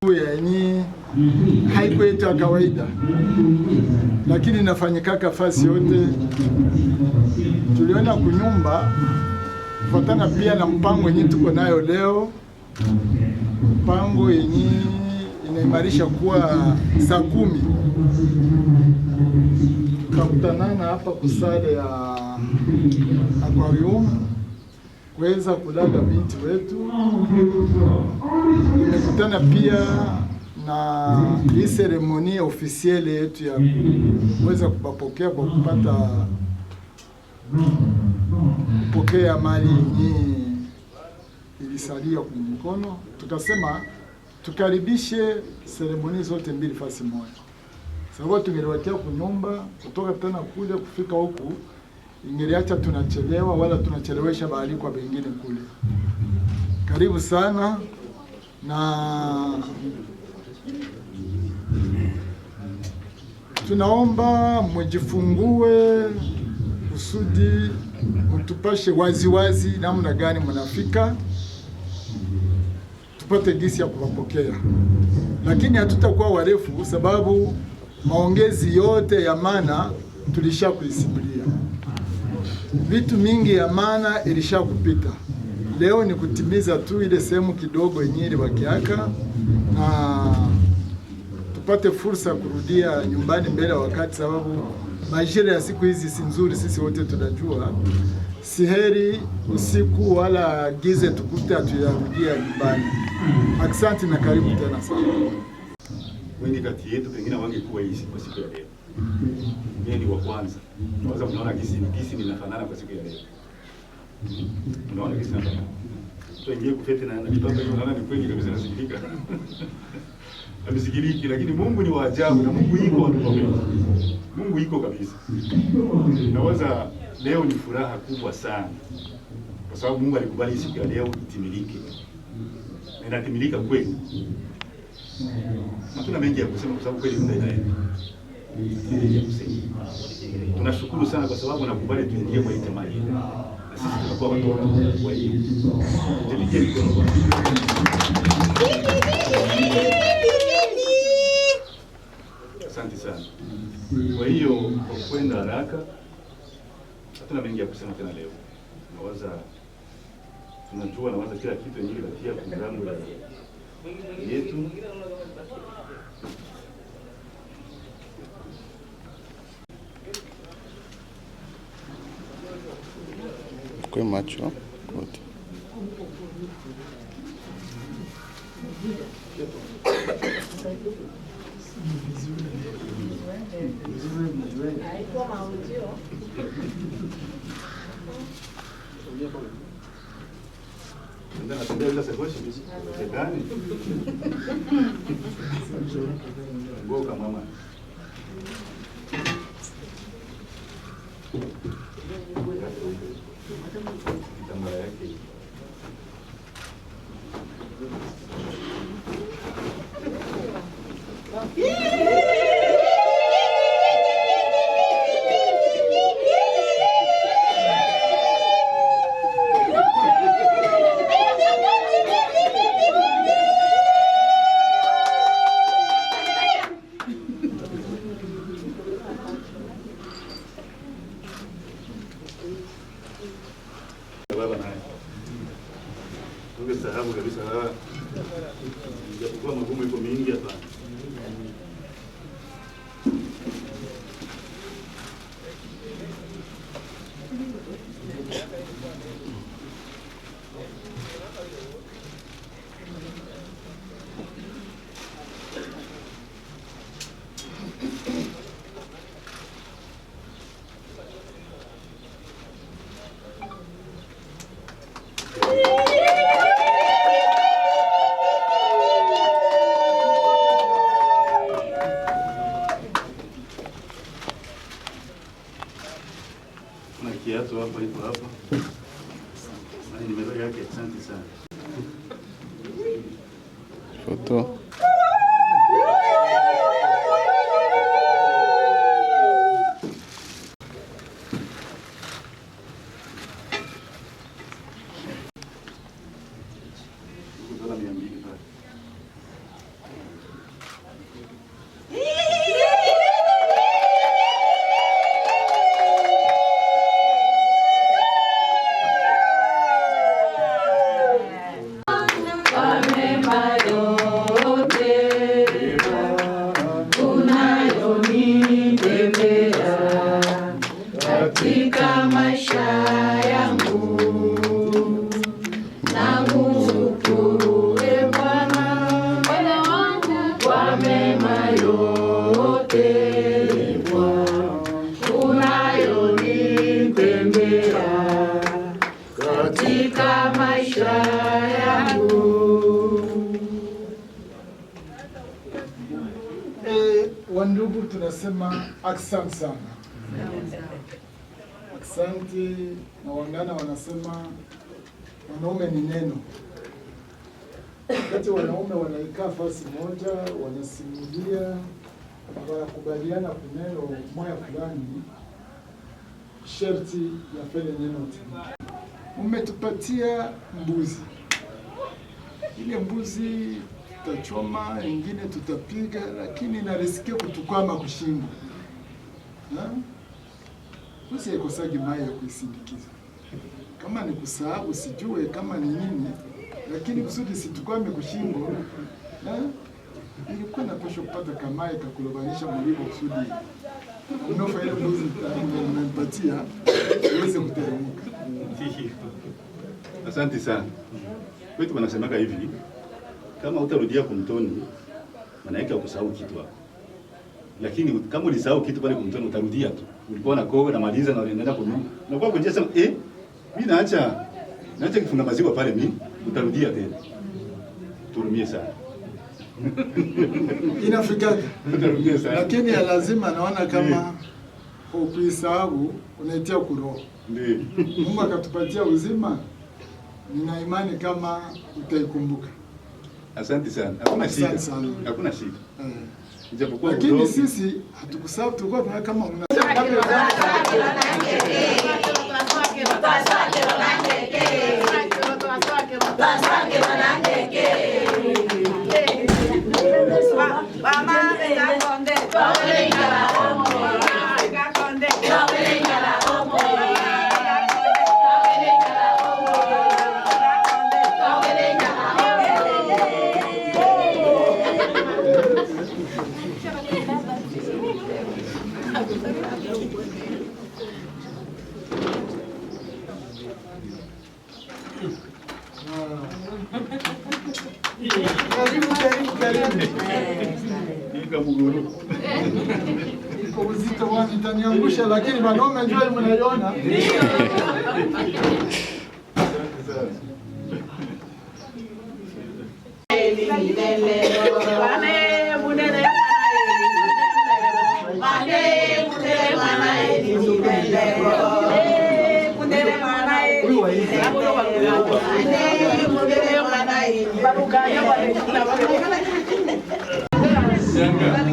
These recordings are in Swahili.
Yenye haiko yetu ya kawaida, lakini inafanyikaka fasi yote. Tuliona kunyumba kufatana pia na mpango yenye tuko nayo leo, mpango yenye inaimarisha kuwa saa 10 tukakutanana hapa ku salle ya aquarium kuweza kulaga binti wetu. Tumekutana pia na hii cérémonie officielle yetu ya kuweza kubapokea kwa kupata kupokea mali yenye ilisalia kwenye mkono. Tukasema tukaribishe cérémonie zote mbili fasi moja, sababu tungeliwatia kunyumba kutoka tena kule kufika huku ingeliacha tunachelewa wala tunachelewesha baalikwa bengine kule. Karibu sana na tunaomba mjifungue kusudi mtupashe waziwazi namna gani mnafika, tupate gisi ya kuwapokea, lakini hatutakuwa warefu sababu maongezi yote ya maana tulisha kuisimulia, vitu mingi ya maana ilisha kupita. Leo ni kutimiza tu ile sehemu kidogo yenyewe ilibakiaka na tupate fursa ya kurudia nyumbani mbele ya wakati, sababu majira ya siku hizi si nzuri, sisi wote tunajua. Si heri usiku wala gize tukute hatuyarudia nyumbani. Aksanti na karibu tena sana. Wengi kati yetu pengine wangekuwa hizi kwa siku ya leo. Mimi ni wa kwanza. Kwanza mnaona gisi gisi ninafanana kwa siku ya leo. Unaona gisi nafanana. Tuingie ku fête na kipamba hiyo, unaona ni kweli kabisa nasikilika. Amesikiliki, lakini Mungu ni wa ajabu na Mungu iko watu wa Mungu iko kabisa. Nawaza leo ni furaha kubwa sana kwa sababu Mungu alikubali siku ya leo itimilike. Na inatimilika kweli. Hatuna mengi ya kusema kwa sababu kweli muda inaenda. Mengi ya kusema. Tunashukuru sana kwa sababu nakubali tuingie kwa hii tamaa hii. Na sisi tunakuwa watoto wa hii. Tupigie mikono kwa. Asante sana. Kwa hiyo kwa kwenda haraka, hatuna mengi ya kusema tena leo. Nawaza tunajua, nawaza kila kitu yenyewe bakia programu yetu. Kwe macho kote. Ndio natembea bila sakoshi. Shetani. Ngoka mama. Kitambara yake. Baba naye. Tungesahau kabisa baba. Japokuwa magumu iko mingi hapa. Kiatu hapa iko hapa. Na numéro yake, asante sana. Photo. Huko dola 200 pale. Kwa mema yote unayonitendea katika maisha yangu, nakushukuru e Bwana, Bwana wangu, kwa mema yote Bwana unayonitendea katika maisha yangu. Wandugu, tunasema asante sana, asante. Na wangana wanasema wanaume ni neno. Wakati wanaume wanaikaa fasi moja, wanasimulia na wanakubaliana kuneno moya fulani, sherti yafanye neno timike. Umetupatia mbuzi, ile mbuzi tutachoma, ingine tutapiga, lakini narisikia kutukwama kushingo. Ha? Mbuzi haikosagi mai ya kuisindikiza. Kama ni kusahau sijue kama ni nini, lakini kusudi situkwame kushingo, ha? Ilikuwa napasha kupata kamai kakulobanisha mlimo kusudi mnofa ile mbuzi mmempatia iweze kuteremka. Ndiyo. Asante sana. Kwetu wanasemaga hivi, kama utarudia kumtoni, maana yake ukusahau kitu hapo. Lakini kama ulisahau kitu pale kumtoni utarudia tu. Ulikuwa na kowe na maliza na unaenda kunyuma. Na kwa kunjia sema mimi naacha kifunga maziwa pale mimi, utarudia tena. Turumie sana. Inafikaka. Utarudia sana. Lakini ya lazima naona kama ukuisahau unaitia kuroho. Ndiyo. Mungu akatupatia uzima, nina imani kama utaikumbuka. Asante sana. Hakuna shida. Asante sana. Hakuna shida. Eh. Ijapokuwa Lakini udogo. sisi hatukusahau, tulikuwa tuna kama mna Karibu, karibu, karibu. Ika muguru. Iko uzito bwana, itaniangusha, lakini wanaume njoo mnaiona. Asante sana.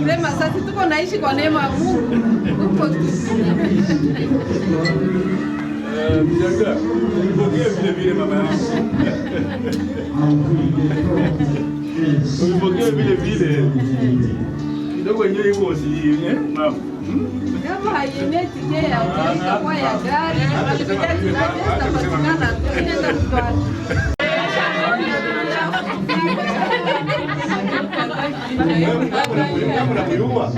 Sema sasa tuko naishi kwa neema ya Mungu. Tuko tu. Mjanga, ulipokee vile vile mama yangu. Ulipokee vile vile. Kidogo yenyewe iko usi mama. Kama haienei ticket ya hoteli itakuwa ya gari, itapatikana tu, inaenda kupata. Kama unakuyua.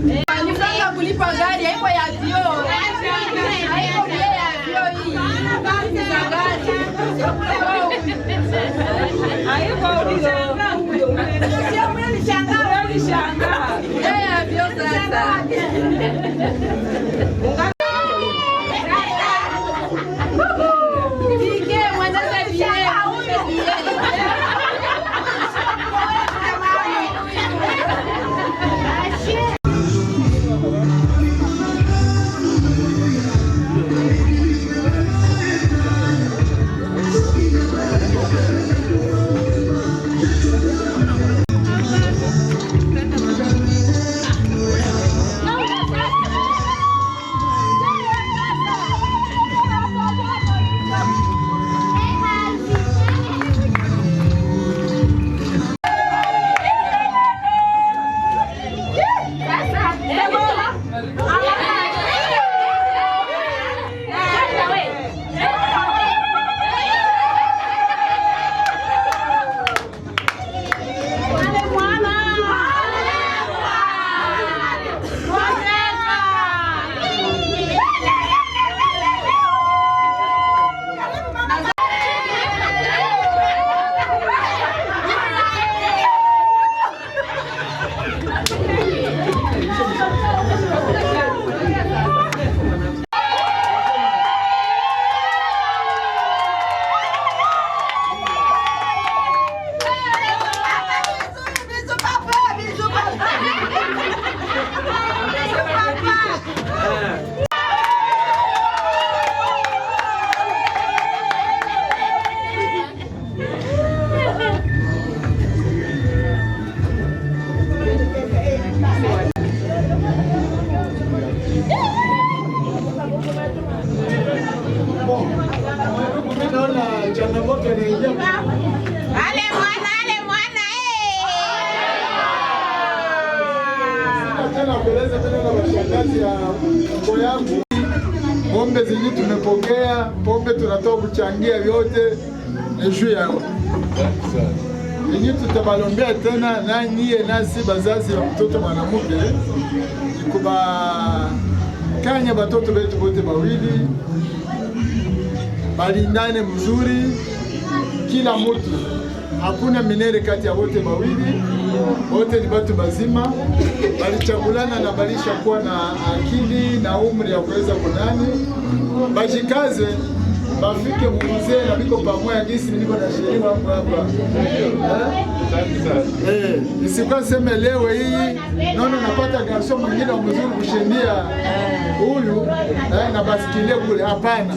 Ni franga kulipa gari, haiko ya vyo. Haiko bie ya vyo hii. Ni za gari. Haiko huyo. Sio mwili shangaa. Bazazi ya mko yangu, pombe zenye tumepokea, pombe tunatoa kuchangia, vyote ni juu yao yenye tutabalombea tena na nyie nasi bazazi ya mtoto mwanamke ni kubakanya batoto betu bote bawili balindane mzuri, kila mutu, hakuna mineur kati ya wote bawili, wote ni batu bazima, balichagulana na balishakuwa na akili na umri ya kuweza kunani, bajikaze bafike muzee na biko pamoja gisi niko na chérie wangu hapa, eh? Eh, isikuwa seme leo hii naona napata garçon mwingine mzuri kushindia huyu, eh, na basikilie kule. Hapana,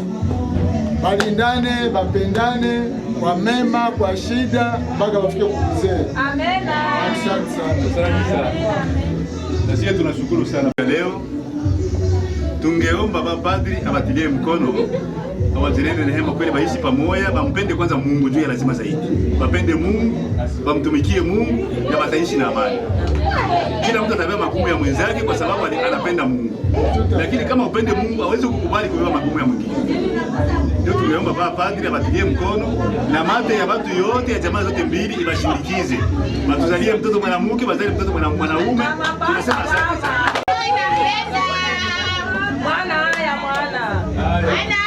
balindane, bapendane kwa mema, kwa shida mpaka bafike kumzee. Asante sana. Asante sana. Na sisi tunashukuru sana leo. Tungeomba mapadri abatilie mkono, awatilie rehema kweli, baishi pamoja, bampende kwanza Mungu juu ya lazima zaidi, bapende Mungu, bamtumikie Mungu na bataishi na amani. Kila mtu atabeba magumu ya mwenzake kwa sababu anapenda Mungu, lakini kama upende Mungu hawezi kukubali kubeba magumu ya mwingine. Ndio tungeomba baba padri abatilie mkono na mate ya watu yote ya jamaa zote mbili ibashindikize, batuzalie mtoto mwanamke, bazalie mtoto mwanaume. Tunasema asante sana. Mwana, haya mwana.